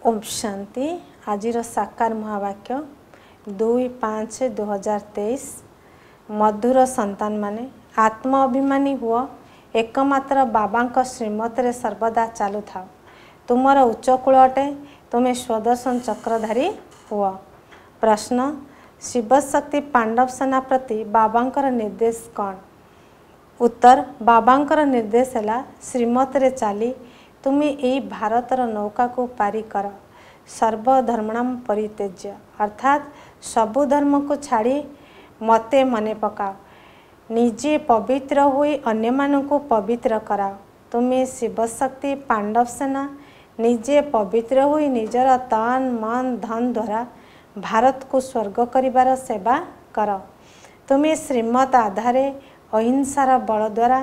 ଓମ୍ ଶାନ୍ତି। ଆଜିର ସାକାର ମହାବାକ୍ୟ 2/5/2023। ମଧୁର ସନ୍ତାନମାନେ, ଆତ୍ମ ଅଭିମାନୀ ହୁଅ, ଏକମାତ୍ର ବାବାଙ୍କ ଶ୍ରୀମତରେ ସର୍ବଦା ଚାଲୁଥାଅ। ତୁମର ଉଚ୍ଚକୂଳ ଅଟେ, ତୁମେ ସ୍ୱଦର୍ଶନ ଚକ୍ରଧାରୀ ହୁଅ। ପ୍ରଶ୍ନ: ଶିବଶକ୍ତି ପାଣ୍ଡବ ସେନା ପ୍ରତି ବାବାଙ୍କର ନିର୍ଦ୍ଦେଶ କ'ଣ? ଉତ୍ତର: ବାବାଙ୍କର ନିର୍ଦ୍ଦେଶ ହେଲା, ଶ୍ରୀମତରେ ଚାଲି ତୁମେ ଏଇ ଭାରତର ନୌକାକୁ ପାରି କର। ସର୍ବଧର୍ମଣାମ ପରିତ୍ୟଜ୍ୟ, ଅର୍ଥାତ୍ ସବୁ ଧର୍ମକୁ ଛାଡ଼ି ମୋତେ ମନେ ପକାଅ। ନିଜେ ପବିତ୍ର ହୋଇ ଅନ୍ୟମାନଙ୍କୁ ପବିତ୍ର କରାଅ। ତୁମେ ଶିବଶକ୍ତି ପାଣ୍ଡବ ସେନା ନିଜେ ପବିତ୍ର ହୋଇ ନିଜର ତନ ମନ ଧନ ଦ୍ୱାରା ଭାରତକୁ ସ୍ୱର୍ଗ କରିବାର ସେବା କର। ତୁମେ ଶ୍ରୀମତ ଆଧାରେ ଅହିଂସାର ବଳ ଦ୍ୱାରା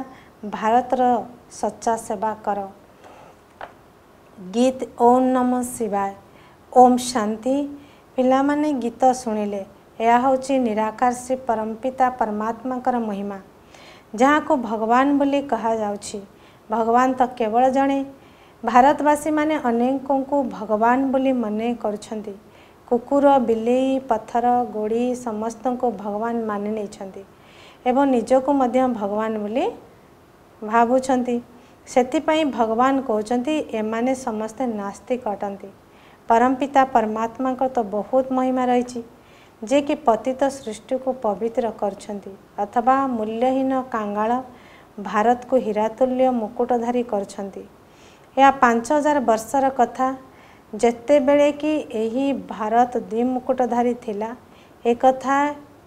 ଭାରତର ସଚ୍ଚା ସେବା କର। ଗୀତ ଓମ୍ ନମ ଶିବାୟ। ଓମ୍ ଶାନ୍ତି। ପିଲାମାନେ ଗୀତ ଶୁଣିଲେ, ଏହା ହେଉଛି ନିରାକାର ଶ୍ରୀ ପରମପିତା ପରମାତ୍ମାଙ୍କର ମହିମା, ଯାହାକୁ ଭଗବାନ ବୋଲି କୁହାଯାଉଛି। ଭଗବାନ ତ କେବଳ ଜଣେ। ଭାରତବାସୀମାନେ ଅନେକଙ୍କୁ ଭଗବାନ ବୋଲି ମନେ କରୁଛନ୍ତି। କୁକୁର, ବିଲେଇ, ପଥର, ଗୋଡ଼ି ସମସ୍ତଙ୍କୁ ଭଗବାନ ମାନି ନେଇଛନ୍ତି ଏବଂ ନିଜକୁ ମଧ୍ୟ ଭଗବାନ ବୋଲି ଭାବୁଛନ୍ତି। ସେଥିପାଇଁ ଭଗବାନ କହୁଛନ୍ତି, ଏମାନେ ସମସ୍ତେ ନାସ୍ତିକ ଅଟନ୍ତି। ପରମପିତା ପରମାତ୍ମାଙ୍କର ତ ବହୁତ ମହିମା ରହିଛି, ଯିଏକି ପତିତ ସୃଷ୍ଟିକୁ ପବିତ୍ର କରୁଛନ୍ତି ଅଥବା ମୂଲ୍ୟହୀନ କାଙ୍ଗାଳ ଭାରତକୁ ହୀରାତୁଲ୍ୟ ମୁକୁଟଧାରୀ କରୁଛନ୍ତି। ଏହା 5000 ବର୍ଷର କଥା, ଯେତେବେଳେ କି ଏହି ଭାରତ ଦ୍ୱିମୁକୁଟଧାରୀ ଥିଲା। ଏକଥା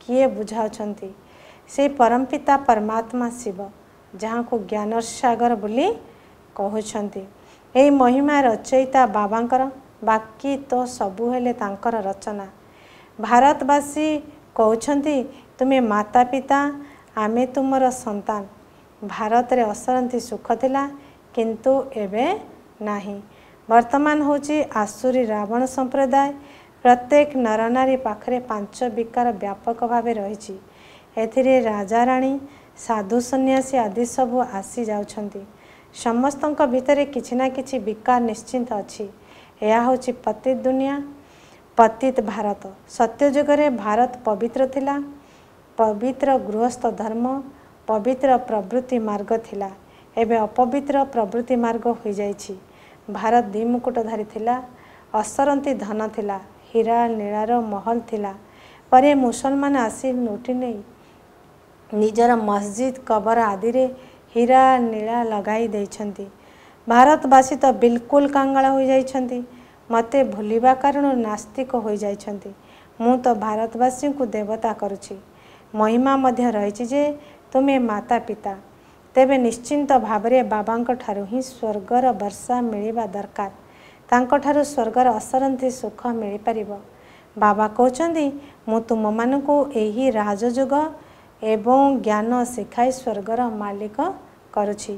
କିଏ ବୁଝାଉଛନ୍ତି? ସେ ପରମପିତା ପରମାତ୍ମା ଶିବ, ଯାହାକୁ ଜ୍ଞାନର ସାଗର ବୋଲି କହୁଛନ୍ତି। ଏହି ମହିମା ରଚୟିତା ବାବାଙ୍କର, ବାକି ତ ସବୁ ହେଲେ ତାଙ୍କର ରଚନା। ଭାରତବାସୀ କହୁଛନ୍ତି, ତୁମେ ମାତା ପିତା, ଆମେ ତୁମର ସନ୍ତାନ। ଭାରତରେ ଅସରନ୍ତି ସୁଖ ଥିଲା, କିନ୍ତୁ ଏବେ ନାହିଁ। ବର୍ତ୍ତମାନ ହେଉଛି ଆସୁରୀ ରାବଣ ସମ୍ପ୍ରଦାୟ। ପ୍ରତ୍ୟେକ ନରନାରୀ ପାଖରେ 5 ବିକାର ବ୍ୟାପକ ଭାବେ ରହିଛି। ଏଥିରେ ରାଜାରାଣୀ, ସାଧୁ ସନ୍ନ୍ୟାସୀ ଆଦି ସବୁ ଆସି ଯାଉଛନ୍ତି। ସମସ୍ତଙ୍କ ଭିତରେ କିଛି ନା କିଛି ବିକାର ନିଶ୍ଚିନ୍ତ ଅଛି। ଏହା ହେଉଛି ପତିତ ଦୁନିଆ, ପତିତ ଭାରତ। ସତ୍ୟଯୁଗରେ ଭାରତ ପବିତ୍ର ଥିଲା। ପବିତ୍ର ଗୃହସ୍ଥ ଧର୍ମ, ପବିତ୍ର ପ୍ରବୃତ୍ତି ମାର୍ଗ ଥିଲା। ଏବେ ଅପବିତ୍ର ପ୍ରବୃତ୍ତି ମାର୍ଗ ହୋଇଯାଇଛି। ଭାରତ ଦ୍ୱିମୁକୁଟଧାରୀ ଥିଲା, ଅସରନ୍ତି ଧନ ଥିଲା, ହୀରା ନୀଳାର ମହଲ ଥିଲା। ପରେ ମୁସଲମାନ ଆସି ଲୁଟି ନେଇ ନିଜର ମସଜିଦ, କବର ଆଦିରେ ହୀରା ନୀଳା ଲଗାଇ ଦେଇଛନ୍ତି। ଭାରତବାସୀ ତ ବିଲକୁଲ କାଙ୍ଗାଳ ହୋଇଯାଇଛନ୍ତି। ମୋତେ ଭୁଲିବା କାରଣରୁ ନାସ୍ତିକ ହୋଇଯାଇଛନ୍ତି। ମୁଁ ତ ଭାରତବାସୀଙ୍କୁ ଦେବତା କରୁଛି। ମହିମା ମଧ୍ୟ ରହିଛି ଯେ ତୁମେ ମାତା ପିତା। ତେବେ ନିଶ୍ଚିନ୍ତ ଭାବରେ ବାବାଙ୍କ ଠାରୁ ହିଁ ସ୍ୱର୍ଗର ବର୍ଷା ମିଳିବା ଦରକାର। ତାଙ୍କଠାରୁ ସ୍ୱର୍ଗର ଅସରନ୍ତି ସୁଖ ମିଳିପାରିବ। ବାବା କହୁଛନ୍ତି, ମୁଁ ତୁମମାନଙ୍କୁ ଏହି ରାଜଯୋଗ ଏବଂ ଜ୍ଞାନ ଶିଖାଇ ସ୍ୱର୍ଗର ମାଲିକ କରୁଛି।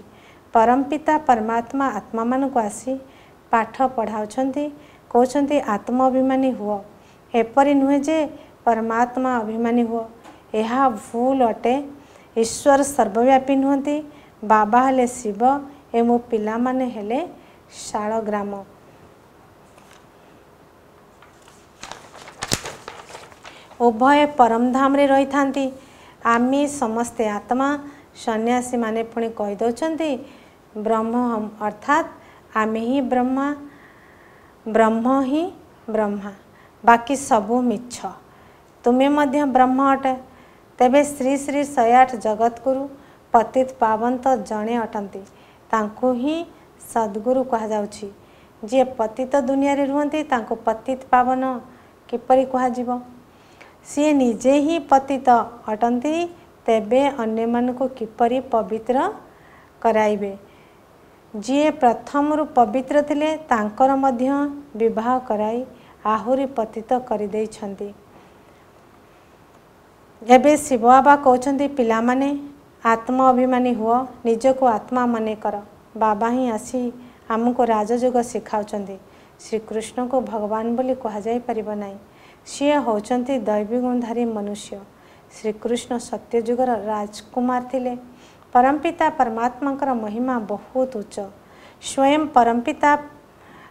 ପରମପିତା ପରମାତ୍ମା ଆତ୍ମାମାନଙ୍କୁ ଆସି ପାଠ ପଢ଼ାଉଛନ୍ତି। କହୁଛନ୍ତି, ଆତ୍ମ ଅଭିମାନୀ ହୁଅ, ଏପରି ନୁହେଁ ଯେ ପରମାତ୍ମା ଅଭିମାନୀ ହୁଅ। ଏହା ଭୁଲ ଅଟେ। ଈଶ୍ୱର ସର୍ବବ୍ୟାପୀ ନୁହନ୍ତି। ବାବା ହେଲେ ଶିବ ଏବଂ ପିଲାମାନେ ହେଲେ ଶାଳଗ୍ରାମ। ଉଭୟ ପରମଧାମରେ ରହିଥାନ୍ତି। ଆମେ ସମସ୍ତେ ଆତ୍ମା। ସନ୍ନ୍ୟାସୀମାନେ ପୁଣି କହିଦେଉଛନ୍ତି ବ୍ରହ୍ମ, ଅର୍ଥାତ୍ ଆମେ ହିଁ ବ୍ରହ୍ମା, ବ୍ରହ୍ମ ହିଁ ବ୍ରହ୍ମା, ବାକି ସବୁ ମିଛ। ତୁମେ ମଧ୍ୟ ବ୍ରହ୍ମ ଅଟେ। ତେବେ ଶ୍ରୀ ଶ୍ରୀ 108 ଜଗତଗୁରୁ ପତିତ ପାବନ ତ ଜଣେ ଅଟନ୍ତି, ତାଙ୍କୁ ହିଁ ସଦ୍ଗୁରୁ କୁହାଯାଉଛି। ଯିଏ ପତିତ ଦୁନିଆରେ ରୁହନ୍ତି, ତାଙ୍କୁ ପତିତ ପାବନ କିପରି କୁହାଯିବ? ସିଏ ନିଜେ ହିଁ ପତିତ ଅଟନ୍ତି, ତେବେ ଅନ୍ୟମାନଙ୍କୁ କିପରି ପବିତ୍ର କରାଇବେ? ଯିଏ ପ୍ରଥମରୁ ପବିତ୍ର ଥିଲେ, ତାଙ୍କର ମଧ୍ୟ ବିବାହ କରାଇ ଆହୁରି ପତିତ କରିଦେଇଛନ୍ତି। ଏବେ ଶିବ ବାବା କହୁଛନ୍ତି, ପିଲାମାନେ ଆତ୍ମ ଅଭିମାନୀ ହୁଅ, ନିଜକୁ ଆତ୍ମା ମନେ କର। ବାବା ହିଁ ଆସି ଆମକୁ ରାଜଯୋଗ ଶିଖାଉଛନ୍ତି। ଶ୍ରୀକୃଷ୍ଣଙ୍କୁ ଭଗବାନ ବୋଲି କୁହାଯାଇପାରିବ ନାହିଁ। ସିଏ ହେଉଛନ୍ତି ଦୈବୀଗୁଣଧାରୀ ମନୁଷ୍ୟ। ଶ୍ରୀକୃଷ୍ଣ ସତ୍ୟଯୁଗର ରାଜକୁମାର ଥିଲେ। ପରମପିତା ପରମାତ୍ମାଙ୍କର ମହିମା ବହୁତ ଉଚ୍ଚ। ସ୍ୱୟଂ ପରମପିତା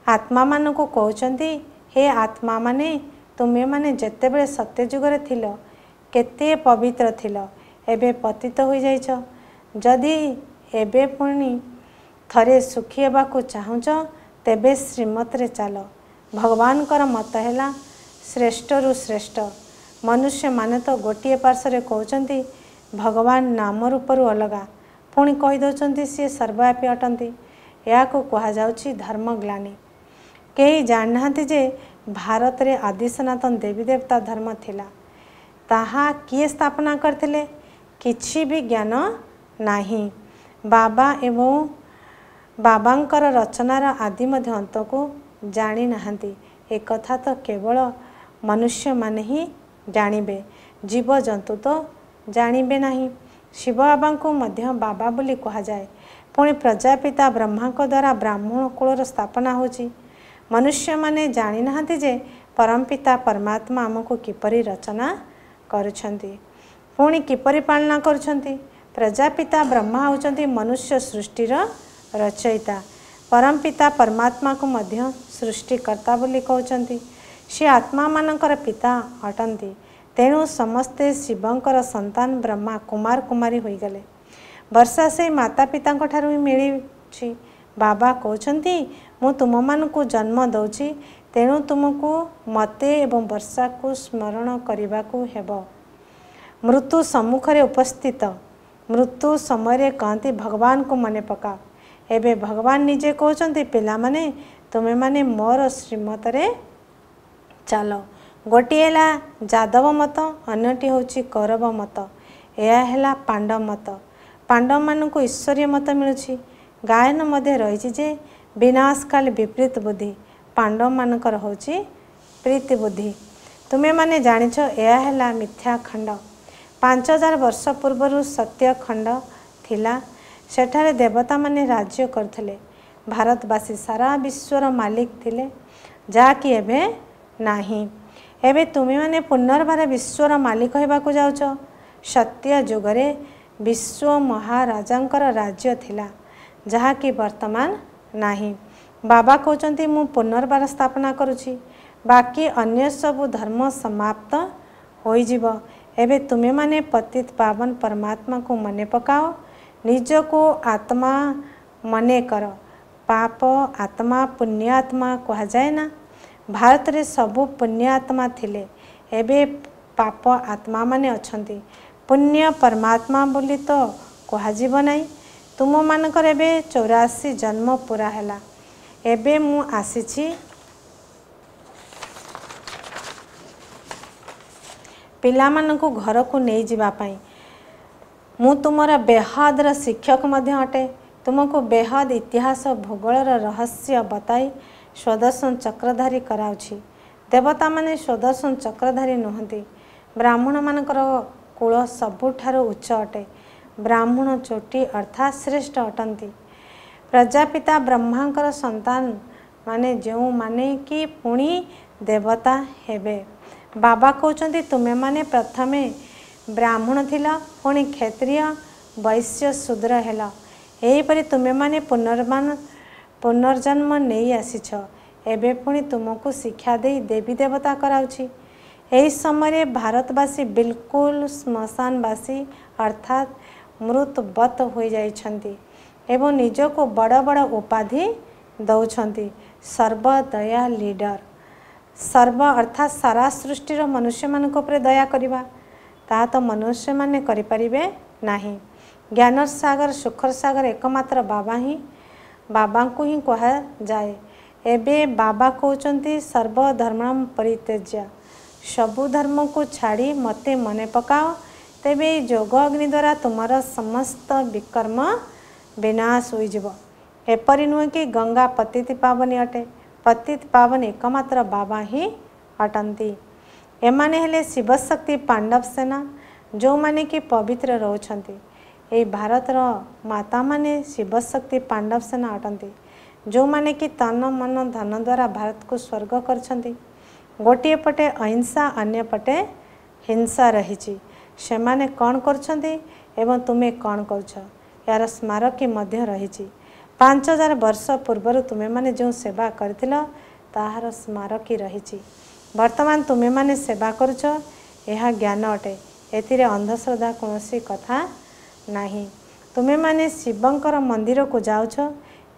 ଆତ୍ମାମାନଙ୍କୁ କହୁଛନ୍ତି, ହେ ଆତ୍ମାମାନେ, ତୁମେମାନେ ଯେତେବେଳେ ସତ୍ୟଯୁଗରେ ଥିଲ କେତେ ପବିତ୍ର ଥିଲ, ଏବେ ପତିତ ହୋଇଯାଇଛ। ଯଦି ଏବେ ପୁଣି ଥରେ ସୁଖୀ ହେବାକୁ ଚାହୁଁଛ ତେବେ ଶ୍ରୀମତରେ ଚାଲ। ଭଗବାନଙ୍କର ମତ ହେଲା ଶ୍ରେଷ୍ଠରୁ ଶ୍ରେଷ୍ଠ। ମନୁଷ୍ୟମାନେ ତ ଗୋଟିଏ ପାର୍ଶ୍ୱରେ କହୁଛନ୍ତି ଭଗବାନ ନାମ ରୂପରୁ ଅଲଗା, ପୁଣି କହିଦେଉଛନ୍ତି ସିଏ ସର୍ବବ୍ୟାପୀ ଅଟନ୍ତି। ଏହାକୁ କୁହାଯାଉଛି ଧର୍ମଗ୍ଲାନି। କେହି ଜାଣିନାହାନ୍ତି ଯେ ଭାରତରେ ଆଦି ସନାତନ ଦେବୀ ଦେବତା ଧର୍ମ ଥିଲା। ତାହା କିଏ ସ୍ଥାପନା କରିଥିଲେ କିଛି ବି ଜ୍ଞାନ ନାହିଁ। ବାବା ଏବଂ ବାବାଙ୍କର ରଚନାର ଆଦି ମଧ୍ୟ ଅନ୍ତକୁ ଜାଣିନାହାନ୍ତି। ଏକଥା ତ କେବଳ ମନୁଷ୍ୟମାନେ ହିଁ ଜାଣିବେ, ଜୀବଜନ୍ତୁ ତ ଜାଣିବେ ନାହିଁ। ଶିବ ବାବାଙ୍କୁ ମଧ୍ୟ ବାବା ବୋଲି କୁହାଯାଏ। ପୁଣି ପ୍ରଜାପିତା ବ୍ରହ୍ମାଙ୍କ ଦ୍ୱାରା ବ୍ରାହ୍ମଣ କୁଳର ସ୍ଥାପନା ହେଉଛି। ମନୁଷ୍ୟମାନେ ଜାଣିନାହାନ୍ତି ଯେ ପରମପିତା ପରମାତ୍ମା ଆମକୁ କିପରି ରଚନା କରୁଛନ୍ତି, ପୁଣି କିପରି ପାଳନା କରୁଛନ୍ତି। ପ୍ରଜାପିତା ବ୍ରହ୍ମା ହେଉଛନ୍ତି ମନୁଷ୍ୟ ସୃଷ୍ଟିର ରଚୟିତା। ପରମପିତା ପରମାତ୍ମାକୁ ମଧ୍ୟ ସୃଷ୍ଟିକର୍ତ୍ତା ବୋଲି କହୁଛନ୍ତି। ସେ ଆତ୍ମାମାନଙ୍କର ପିତା ଅଟନ୍ତି। ତେଣୁ ସମସ୍ତେ ଶିବଙ୍କର ସନ୍ତାନ ବ୍ରହ୍ମା କୁମାର କୁମାରୀ ହୋଇଗଲେ। ବର୍ଷା ସେଇ ମାତା ପିତାଙ୍କ ଠାରୁ ହିଁ ମିଳିଛି। ବାବା କହୁଛନ୍ତି ମୁଁ ତୁମମାନଙ୍କୁ ଜନ୍ମ ଦେଉଛି, ତେଣୁ ତୁମକୁ ମୋତେ ଏବଂ ବର୍ଷାକୁ ସ୍ମରଣ କରିବାକୁ ହେବ। ମୃତ୍ୟୁ ସମ୍ମୁଖରେ ଉପସ୍ଥିତ ମୃତ୍ୟୁ ସମୟରେ କହନ୍ତି ଭଗବାନଙ୍କୁ ମନେ ପକାଅ। ଏବେ ଭଗବାନ ନିଜେ କହୁଛନ୍ତି ପିଲାମାନେ, ତୁମେମାନେ ମୋର ଶ୍ରୀମତରେ ଚାଲ। ଗୋଟିଏ ହେଲା ଯାଦବ ମତ, ଅନ୍ୟଟି ହେଉଛି କୌରବ ମତ। ଏହା ହେଲା ପାଣ୍ଡବ ମତ। ପାଣ୍ଡବମାନଙ୍କୁ ଈଶ୍ୱରୀୟ ମତ ମିଳୁଛି। ଗାୟନ ମଧ୍ୟ ରହିଛି ଯେ ବିନାଶକାଳୀ ବିପରୀତ ବୁଦ୍ଧି, ପାଣ୍ଡବମାନଙ୍କର ହେଉଛି ପ୍ରୀତି ବୁଦ୍ଧି। ତୁମେମାନେ ଜାଣିଛ ଏହା ହେଲା ମିଥ୍ୟା ଖଣ୍ଡ। 5000 ବର୍ଷ ପୂର୍ବରୁ ସତ୍ୟ ଖଣ୍ଡ ଥିଲା। ସେଠାରେ ଦେବତାମାନେ ରାଜ୍ୟ କରୁଥିଲେ। ଭାରତବାସୀ ସାରା ବିଶ୍ୱର ମାଲିକ ଥିଲେ, ଯାହାକି ଏବେ ନାହିଁ। ଏବେ ତୁମେମାନେ ପୁନର୍ବାର ବିଶ୍ୱର ମାଲିକ ହେବାକୁ ଯାଉଛ। ସତ୍ୟ ଯୁଗରେ ବିଶ୍ୱ ମହାରାଜାଙ୍କର ରାଜ୍ୟ ଥିଲା, ଯାହାକି ବର୍ତ୍ତମାନ ନାହିଁ। ବାବା କହୁଛନ୍ତି ମୁଁ ପୁନର୍ବାର ସ୍ଥାପନା କରୁଛି, ବାକି ଅନ୍ୟ ସବୁ ଧର୍ମ ସମାପ୍ତ ହୋଇଯିବ। ଏବେ ତୁମେମାନେ ପତିତ ପାବନ ପରମାତ୍ମାକୁ ମନେ ପକାଅ, ନିଜକୁ ଆତ୍ମା ମନେ କର। ପାପ ଆତ୍ମା ପୁଣ୍ୟ ଆତ୍ମା କୁହାଯାଏ ନା। ଭାରତରେ ସବୁ ପୁଣ୍ୟ ଆତ୍ମା ଥିଲେ, ଏବେ ପାପ ଆତ୍ମାମାନେ ଅଛନ୍ତି। ପୁଣ୍ୟ ପରମାତ୍ମା ବୋଲି ତ କୁହାଯିବ ନାହିଁ। ତୁମମାନଙ୍କର ଏବେ 84 ଜନ୍ମ ପୁରା ହେଲା। ଏବେ ମୁଁ ଆସିଛି ପିଲାମାନଙ୍କୁ ଘରକୁ ନେଇଯିବା ପାଇଁ। ମୁଁ ତୁମର ବେହଦର ଶିକ୍ଷକ ମଧ୍ୟ ଅଟେ। ତୁମକୁ ବେହଦ ଇତିହାସ ଭୂଗୋଳର ରହସ୍ୟ ବତାଇ ସ୍ୱଦର୍ଶନ ଚକ୍ରଧାରୀ କରାଉଛି। ଦେବତାମାନେ ସ୍ୱଦର୍ଶନ ଚକ୍ରଧାରୀ ନୁହନ୍ତି। ବ୍ରାହ୍ମଣମାନଙ୍କର କୁଳ ସବୁଠାରୁ ଉଚ୍ଚ ଅଟେ। ବ୍ରାହ୍ମଣ ଚୋଟି ଅର୍ଥାତ୍ ଶ୍ରେଷ୍ଠ ଅଟନ୍ତି। ପ୍ରଜାପିତା ବ୍ରହ୍ମାଙ୍କର ସନ୍ତାନ ମାନେ ଯେଉଁମାନେ କି ପୁଣି ଦେବତା ହେବେ। ବାବା କହୁଛନ୍ତି ତୁମେମାନେ ପ୍ରଥମେ ବ୍ରାହ୍ମଣ ଥିଲ, ପୁଣି କ୍ଷତ୍ରିୟ, ବୈଶ୍ୟ, ଶୂଦ୍ର ହେଲ। ଏହିପରି ତୁମେମାନେ ପୁନର୍ଜନ୍ମ ନେଇ ଆସିଛ। ଏବେ ପୁଣି ତୁମକୁ ଶିକ୍ଷା ଦେଇ ଦେବୀ ଦେବତା କରାଉଛି। ଏହି ସମୟରେ ଭାରତବାସୀ ବିଲକୁଲ ଶ୍ମଶାନବାସୀ ଅର୍ଥାତ୍ ମୃତବତ ହୋଇଯାଇଛନ୍ତି ଏବଂ ନିଜକୁ ବଡ଼ ବଡ଼ ଉପାଧି ଦେଉଛନ୍ତି। ସର୍ବଦୟା ଲିଡର। ସର୍ବ ଅର୍ଥାତ୍ ସାରା ସୃଷ୍ଟିର ମନୁଷ୍ୟମାନଙ୍କ ଉପରେ ଦୟା କରିବା, ତାହା ତ ମନୁଷ୍ୟମାନେ କରିପାରିବେ ନାହିଁ। ଜ୍ଞାନର ସାଗର, ସୁଖର ସାଗର ଏକମାତ୍ର ବାବା ହିଁ, ବାବାଙ୍କୁ ହିଁ କୁହାଯାଏ। ଏବେ ବାବା କହୁଛନ୍ତି ସର୍ବଧର୍ମ ପରିତ୍ୟଜ୍ୟ, ସବୁ ଧର୍ମକୁ ଛାଡ଼ି ମୋତେ ମନେ ପକାଅ, ତେବେ ଏଇ ଯୋଗ ଅଗ୍ନି ଦ୍ୱାରା ତୁମର ସମସ୍ତ ବିକର୍ମ ବିନାଶ ହୋଇଯିବ। ଏପରି ନୁହେଁ କି ଗଙ୍ଗା ପତିତ ପାବନୀ ଅଟେ। ପତିତ ପାବନ ଏକମାତ୍ର ବାବା ହିଁ ଅଟନ୍ତି। ଏମାନେ ହେଲେ ଶିବଶକ୍ତି ପାଣ୍ଡବ ସେନା, ଯେଉଁମାନେ କି ପବିତ୍ର ରହୁଛନ୍ତି। ଏହି ଭାରତର ମାତାମାନେ ଶିବଶକ୍ତି ପାଣ୍ଡବ ସେନା ଅଟନ୍ତି, ଯେଉଁମାନେ କି ତନ ମନ ଧନ ଦ୍ୱାରା ଭାରତକୁ ସ୍ୱର୍ଗ କରିଛନ୍ତି। ଗୋଟିଏ ପଟେ ଅହିଂସା, ଅନ୍ୟ ପଟେ ହିଂସା ରହିଛି। ସେମାନେ କ'ଣ କରୁଛନ୍ତି ଏବଂ ତୁମେ କ'ଣ କରୁଛ, ଏହାର ସ୍ମାରକୀ ମଧ୍ୟ ରହିଛି। 5000 ବର୍ଷ ପୂର୍ବରୁ ତୁମେମାନେ ଯେଉଁ ସେବା କରିଥିଲ ତାହାର ସ୍ମାରକୀ ରହିଛି। ବର୍ତ୍ତମାନ ତୁମେମାନେ ସେବା କରୁଛ, ଏହା ଜ୍ଞାନ ଅଟେ। ଏଥିରେ ଅନ୍ଧଶ୍ରଦ୍ଧା କୌଣସି କଥା ନାହିଁ। ତୁମେମାନେ ଶିବଙ୍କର ମନ୍ଦିରକୁ ଯାଉଛ,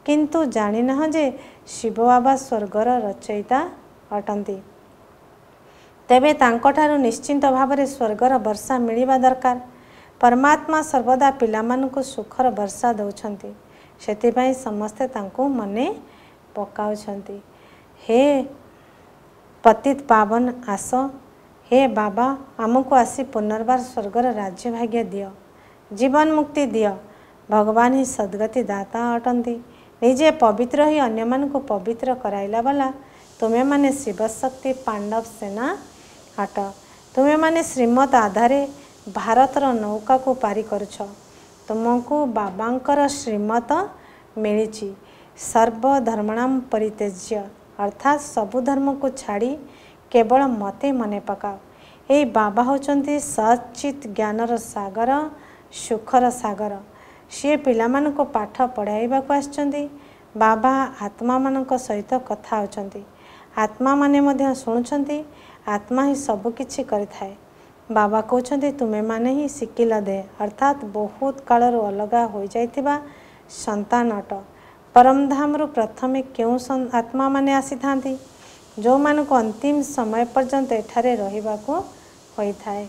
କିନ୍ତୁ ଜାଣିନାହ ଯେ ଶିବ ବାବା ସ୍ୱର୍ଗର ରଚୟିତା ଅଟନ୍ତି। ତେବେ ତାଙ୍କଠାରୁ ନିଶ୍ଚିନ୍ତ ଭାବରେ ସ୍ୱର୍ଗର ବର୍ଷା ମିଳିବା ଦରକାର। ପରମାତ୍ମା ସର୍ବଦା ପିଲାମାନଙ୍କୁ ସୁଖର ବର୍ଷା ଦେଉଛନ୍ତି, ସେଥିପାଇଁ ସମସ୍ତେ ତାଙ୍କୁ ମନେ ପକାଉଛନ୍ତି। ହେ ପତିତ ପାବନ ଆସ, ହେ ବାବା ଆମକୁ ଆସି ପୁନର୍ବାର ସ୍ୱର୍ଗର ରାଜ୍ୟ ଭାଗ୍ୟ ଦିଅ, ଜୀବନ ମୁକ୍ତି ଦିଅ। ଭଗବାନ ହିଁ ସଦ୍ଗତି ଦାତା ଅଟନ୍ତି। ନିଜେ ପବିତ୍ର ହୋଇ ଅନ୍ୟମାନଙ୍କୁ ପବିତ୍ର କରାଇଲା ବାଲା ତୁମେମାନେ ଶିବଶକ୍ତି ପାଣ୍ଡବ ସେନା ଅଟ। ତୁମେମାନେ ଶ୍ରୀମତ ଆଧାରେ ଭାରତର ନୌକାକୁ ପାରି କରୁଛ। ତୁମକୁ ବାବାଙ୍କର ଶ୍ରୀମତ ମିଳିଛି। ସର୍ବଧର୍ମଣାମ ପରିତ୍ୟଜ୍ୟ, ଅର୍ଥାତ୍ ସବୁ ଧର୍ମକୁ ଛାଡ଼ି କେବଳ ମୋତେ ମନେ ପକାଅ। ଏଇ ବାବା ହେଉଛନ୍ତି ସଚିତ ଜ୍ଞାନର ସାଗର, ସୁଖର ସାଗର। ସିଏ ପିଲାମାନଙ୍କୁ ପାଠ ପଢ଼ାଇବାକୁ ଆସିଛନ୍ତି। ବାବା ଆତ୍ମାମାନଙ୍କ ସହିତ କଥା ହେଉଛନ୍ତି, ଆତ୍ମାମାନେ ମଧ୍ୟ ଶୁଣୁଛନ୍ତି। ଆତ୍ମା ହିଁ ସବୁକିଛି କରିଥାଏ। ବାବା କହୁଛନ୍ତି ତୁମେମାନେ ହିଁ ଶିଖିଲ ଦେହ, ଅର୍ଥାତ୍ ବହୁତ କାଳରୁ ଅଲଗା ହୋଇଯାଇଥିବା ସନ୍ତାନ ଅଟ। ପରମଧାମରୁ ପ୍ରଥମେ କେଉଁ ଆତ୍ମାମାନେ ଆସିଥାନ୍ତି? ଯେଉଁମାନଙ୍କୁ ଅନ୍ତିମ ସମୟ ପର୍ଯ୍ୟନ୍ତ ଏଠାରେ ରହିବାକୁ ହୋଇଥାଏ।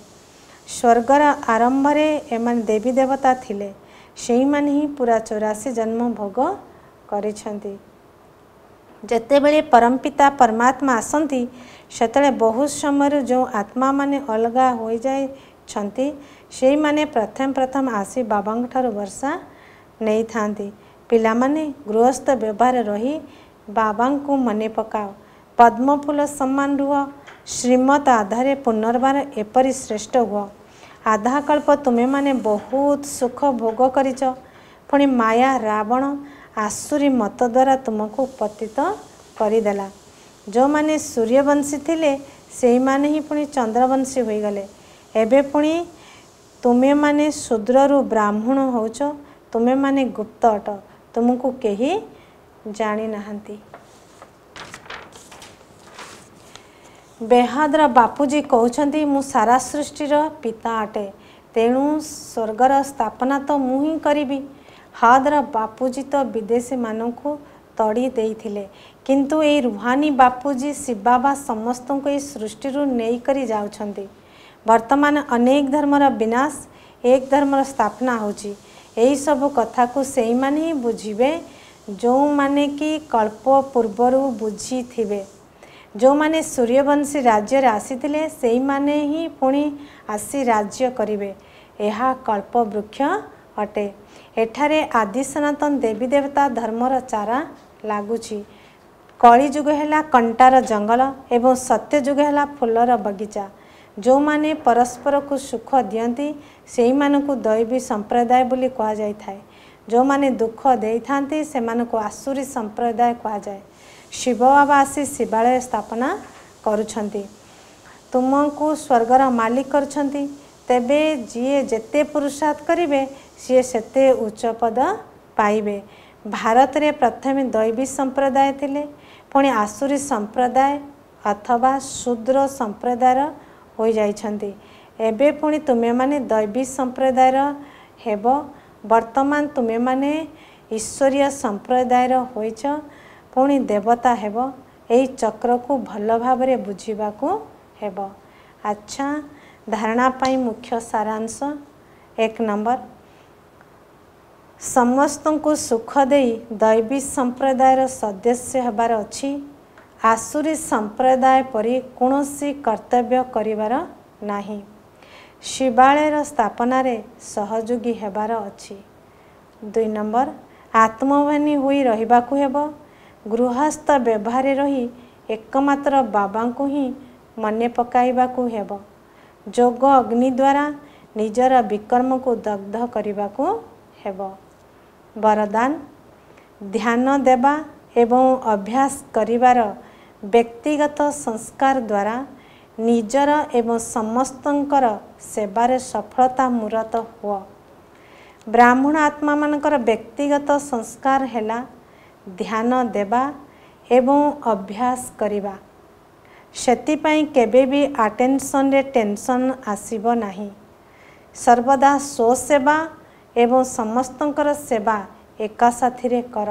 ସ୍ୱର୍ଗର ଆରମ୍ଭରେ ଏମାନେ ଦେବୀ ଦେବତା ଥିଲେ, ସେଇମାନେ ହିଁ ପୁରା 84 ଜନ୍ମ ଭୋଗ କରିଛନ୍ତି। ଯେତେବେଳେ ପରମପିତା ପରମାତ୍ମା ଆସନ୍ତି, ସେତେବେଳେ ବହୁତ ସମୟରୁ ଯେଉଁ ଆତ୍ମାମାନେ ଅଲଗା ହୋଇଯାଇଛନ୍ତି, ସେଇମାନେ ପ୍ରଥମେ ପ୍ରଥମେ ଆସି ବାବାଙ୍କ ଠାରୁ ବର୍ଷା ନେଇଥାନ୍ତି। ପିଲାମାନେ ଗୃହସ୍ଥ ବ୍ୟବହାର ରହି ବାବାଙ୍କୁ ମନେ ପକାଅ। ପଦ୍ମଫୁଲ ସମାନ ରୁହ। ଶ୍ରୀମତ ଆଧାରେ ପୁନର୍ବାର ଏପରି ଶ୍ରେଷ୍ଠ ହୁଅ। ଆଧାକଳ୍ପ ତୁମେମାନେ ବହୁତ ସୁଖ ଭୋଗ କରିଛ, ପୁଣି ମାୟା ରାବଣ ଆସୁରୀ ମତ ଦ୍ୱାରା ତୁମକୁ ପତିତ କରିଦେଲା। ଯେଉଁମାନେ ସୂର୍ଯ୍ୟବଂଶୀ ଥିଲେ ସେଇମାନେ ହିଁ ପୁଣି ଚନ୍ଦ୍ରବଂଶୀ ହୋଇଗଲେ। ଏବେ ପୁଣି ତୁମେମାନେ ଶୂଦ୍ରରୁ ବ୍ରାହ୍ମଣ ହେଉଛ। ତୁମେମାନେ ଗୁପ୍ତ ଅଟ, ତୁମକୁ କେହି ଜାଣିନାହାନ୍ତି। ବେହଦର ବାପୁଜୀ କହୁଛନ୍ତି ମୁଁ ସାରା ସୃଷ୍ଟିର ପିତା ଅଟେ, ତେଣୁ ସ୍ୱର୍ଗର ସ୍ଥାପନା ତ ମୁଁ ହିଁ କରିବି। ହଦର ବାପୁଜୀ ତ ବିଦେଶୀମାନଙ୍କୁ ତଡ଼ି ଦେଇଥିଲେ, କିନ୍ତୁ ଏଇ ରୁହାନୀ ବାପୁଜୀ ଶିବବାବା ସମସ୍ତଙ୍କୁ ଏଇ ସୃଷ୍ଟିରୁ ନେଇକରି ଯାଉଛନ୍ତି। ବର୍ତ୍ତମାନ ଅନେକ ଧର୍ମର ବିନାଶ, ଏକ ଧର୍ମର ସ୍ଥାପନା ହେଉଛି। ଏହିସବୁ କଥାକୁ ସେଇମାନେ ହିଁ ବୁଝିବେ ଯେଉଁମାନେ କି କଳ୍ପ ପୂର୍ବରୁ ବୁଝିଥିବେ। ଯେଉଁମାନେ ସୂର୍ଯ୍ୟବଂଶୀ ରାଜ୍ୟରେ ଆସିଥିଲେ ସେଇମାନେ ହିଁ ପୁଣି ଆସି ରାଜ୍ୟ କରିବେ। ଏହା କଳ୍ପବୃକ୍ଷ ଅଟେ। ଏଠାରେ ଆଦି ସନାତନ ଦେବୀ ଦେବତା ଧର୍ମର ଚାରା ଲାଗୁଛି। କଳିଯୁଗ ହେଲା କଣ୍ଟାର ଜଙ୍ଗଲ ଏବଂ ସତ୍ୟଯୁଗ ହେଲା ଫୁଲର ବଗିଚା। ଯେଉଁମାନେ ପରସ୍ପରକୁ ସୁଖ ଦିଅନ୍ତି ସେଇମାନଙ୍କୁ ଦୈବୀ ସମ୍ପ୍ରଦାୟ ବୋଲି କୁହାଯାଇଥାଏ। ଯେଉଁମାନେ ଦୁଃଖ ଦେଇଥାନ୍ତି ସେମାନଙ୍କୁ ଆସୁରୀ ସମ୍ପ୍ରଦାୟ କୁହାଯାଏ। ଶିବ ବାବା ଆସି ଶିବାଳୟ ସ୍ଥାପନା କରୁଛନ୍ତି, ତୁମକୁ ସ୍ୱର୍ଗର ମାଲିକ କରୁଛନ୍ତି। ତେବେ ଯିଏ ଯେତେ ପୁରୁଷାର୍ଥ କରିବେ ସିଏ ସେତେ ଉଚ୍ଚ ପଦ ପାଇବେ। ଭାରତରେ ପ୍ରଥମେ ଦୈବୀ ସମ୍ପ୍ରଦାୟ ଥିଲେ, ପୁଣି ଆସୁରୀ ସମ୍ପ୍ରଦାୟ ଅଥବା ଶୂଦ୍ର ସମ୍ପ୍ରଦାୟର ହୋଇଯାଇଛନ୍ତି। ଏବେ ପୁଣି ତୁମେମାନେ ଦୈବୀ ସମ୍ପ୍ରଦାୟର ହେବ। ବର୍ତ୍ତମାନ ତୁମେମାନେ ଈଶ୍ୱରୀୟ ସମ୍ପ୍ରଦାୟର ହୋଇଛ, ପୁଣି ଦେବତା ହେବ। ଏହି ଚକ୍ରକୁ ଭଲ ଭାବରେ ବୁଝିବାକୁ ହେବ। ଆଚ୍ଛା, ଧାରଣା ପାଇଁ ମୁଖ୍ୟ ସାରାଂଶ। 1 ନମ୍ବର, ସମସ୍ତଙ୍କୁ ସୁଖ ଦେଇ ଦୈବୀ ସମ୍ପ୍ରଦାୟର ସଦସ୍ୟ ହେବାର ଅଛି। ଆସୁରୀ ସମ୍ପ୍ରଦାୟ ପରି କୌଣସି କର୍ତ୍ତବ୍ୟ କରିବାର ନାହିଁ। ଶିବାଳୟର ସ୍ଥାପନାରେ ସହଯୋଗୀ ହେବାର ଅଛି। 2 ନମ୍ବର, ଆତ୍ମବାନୀ ହୋଇ ରହିବାକୁ ହେବ। ଗୃହସ୍ଥ ବ୍ୟବହାରରେ ରହି ଏକମାତ୍ର ବାବାଙ୍କୁ ହିଁ ମନେ ପକାଇବାକୁ ହେବ। ଯୋଗ ଅଗ୍ନି ଦ୍ୱାରା ନିଜର ବିକର୍ମକୁ ଦଗ୍ଧ କରିବାକୁ ହେବ। ବରଦାନ, ଧ୍ୟାନ ଦେବା ଏବଂ ଅଭ୍ୟାସ କରିବାର ବ୍ୟକ୍ତିଗତ ସଂସ୍କାର ଦ୍ୱାରା ନିଜର ଏବଂ ସମସ୍ତଙ୍କର ସେବାରେ ସଫଳତା ମୂରତ ହୁଅ। ବ୍ରାହ୍ମଣ ଆତ୍ମାମାନଙ୍କର ବ୍ୟକ୍ତିଗତ ସଂସ୍କାର ହେଲା ଧ୍ୟାନ ଦେବା ଏବଂ ଅଭ୍ୟାସ କରିବା। ସେଥିପାଇଁ କେବେ ବି ଆଟେନସନରେ ଟେନସନ୍ ଆସିବ ନାହିଁ। ସର୍ବଦା ସ୍ୱସେବା ଏବଂ ସମସ୍ତଙ୍କର ସେବା ଏକା ସାଥିରେ କର।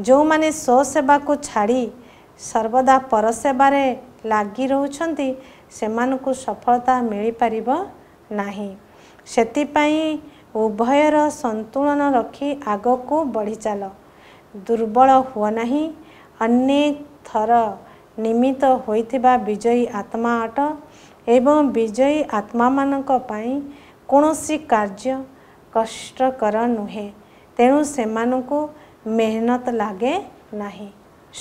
ଯେଉଁମାନେ ସ୍ୱସେବାକୁ ଛାଡ଼ି ସର୍ବଦା ପରସେବାରେ ଲାଗି ରହୁଛନ୍ତି, ସେମାନଙ୍କୁ ସଫଳତା ମିଳିପାରିବ ନାହିଁ। ସେଥିପାଇଁ ଉଭୟର ସନ୍ତୁଳନ ରଖି ଆଗକୁ ବଢ଼ିଚାଲ। ଦୁର୍ବଳ ହୁଅ ନାହିଁ। ଅନେକ ଥର ନିମିତ୍ତ ହୋଇଥିବା ବିଜୟୀ ଆତ୍ମା ଅଟ ଏବଂ ବିଜୟୀ ଆତ୍ମାମାନଙ୍କ ପାଇଁ କୌଣସି କାର୍ଯ୍ୟ କଷ୍ଟକର ନୁହେଁ, ତେଣୁ ସେମାନଙ୍କୁ ମେହନତ ଲାଗେ ନାହିଁ।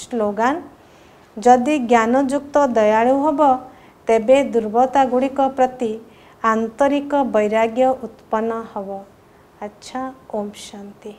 ସ୍ଲୋଗାନ: ଯଦି ଜ୍ଞାନଯୁକ୍ତ ଦୟାଳୁ ହେବ, ତେବେ ଦୁର୍ବଳତା ଗୁଡ଼ିକ ପ୍ରତି ଆନ୍ତରିକ ବୈରାଗ୍ୟ ଉତ୍ପନ୍ନ ହେବ। ଆଚ୍ଛା, ଓମ୍ ଶାନ୍ତି।